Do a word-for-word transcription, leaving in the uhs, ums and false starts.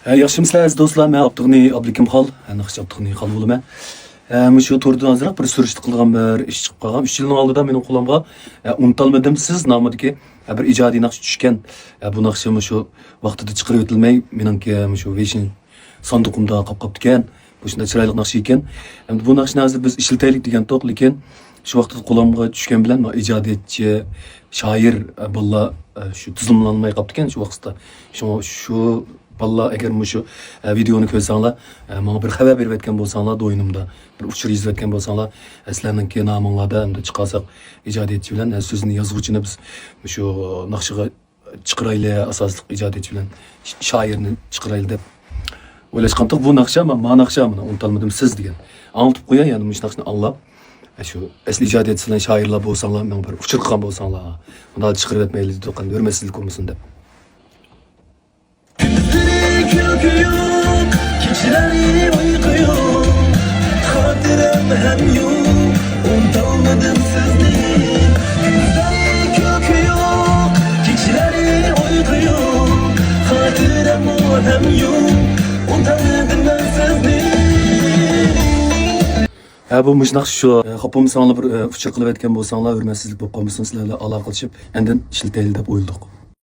ھە، ياخشىمۇسىلەر ئەزىز دوستلار؟ مەن ئابدۇغېنى ئابلىكىم خال، ھە، ناخشىچى ئابدۇغېنى خال بولىمەن. ھە، مۇشۇ توردىن ئازراق بىر سۈرۈشتە قىلغان بىر ئىش چىقىپ قالغان. ئۈچ يىلنىڭ ئالدىدا مېنىڭ قولۇمغا، ھە، ئۇنتالمىدىم سىز نامىدىكى، ھە، بىر ئىجادىي ناخشا چۈشكەن. ھە، بۇ ناخشا مۇشۇ ۋاقتىدا چىقىرىۋېتىلمەي، مېنىڭكى مۇشۇ ۋېيشىن ساندۇقۇمدا قاپ قاپتىكەن. بۇ شۇنداق چىرايلىق ناخشا ئىكەن. ئەمدى بۇ ناخشىنى ھازىر بىز ئىشلىتەيلىك دېگەنتۇق، لېكىن شۇ ۋاقىتتا قولۇمغا چۈشكەن بىلەن، مانا، ئىجادىيەتچى، شائىر، ئە، بالىلار، ئە، شۇ تىزىملانماي قاپتىكەن شۇ ۋاقىتتا. شۇڭا شۇ بالىلار ئەگەر مۇشۇ، ئە، ۋىدېئونى كۆرسەڭلار، ئە، ماڭا بىر خەۋەر بېرىۋەتكەن بولساڭلار، دوينۇمدا بىر ئۇچۇر يېزىۋەتكەن بولساڭلار، ئە، سىلەرنىڭكى نامىڭلاردا ئەمدى چىقارساق ئىجادىيەتچى بىلەن، ئە، سۆزىنى يازغۇچىنى بىز مۇشۇ ناخشىغا چىقىرايلى، ئاساسلىق ئىجادىيەتچى بىلەن ش-، شائىرنى چىقىرايلى دەپ ئويلاشقانتۇق. بۇ ناخشا، ما، ما ناخشا مانا، ئۇنتالمىدىم سىز دېگەن. ئاڭلىتىپ قوياي، يەنە مۇشۇ ناخشىنى ئاڭلاپ، ئە، شۇ ئەسلى ئىجادىيەتچى بىلەن شائىرلار بولساڭلار، ماڭا بىر ئۇچۇر قىلغان بولساڭلار، مۇنداق چىقىرىۋەتمەيلى دېدۇق، ئەمدى ھۆرمەتسىزلىك بولمىسۇن دەپ. كۈنلەر كۈلكى يوق، كېچىلەر ئۇيقۇ يوق، خاتىرەم ھەم يوق، ئۇنتالمىدىم سىزنى. كۈنلەر كۈلكى يوق، كېچىلەر ئۇيقۇ يوق، خاتىرەممۇ ھەم يوق، ئۇنتالمىدىم مەن سىزنى. ھە، بۇ مۇشۇنداق شۇ، ئە، خاپا بولمىساڭلار، بىر، ئە، ئۇچۇر قىلىۋەتكەن بولساڭلار، ھۆرمەتسىزلىك بولۇپ قالمىسۇن، سىلەر بىلەن ئالاقىلىشىپ، ئاندىن ئىشلىتەيلى دەپ ئويلىدۇق.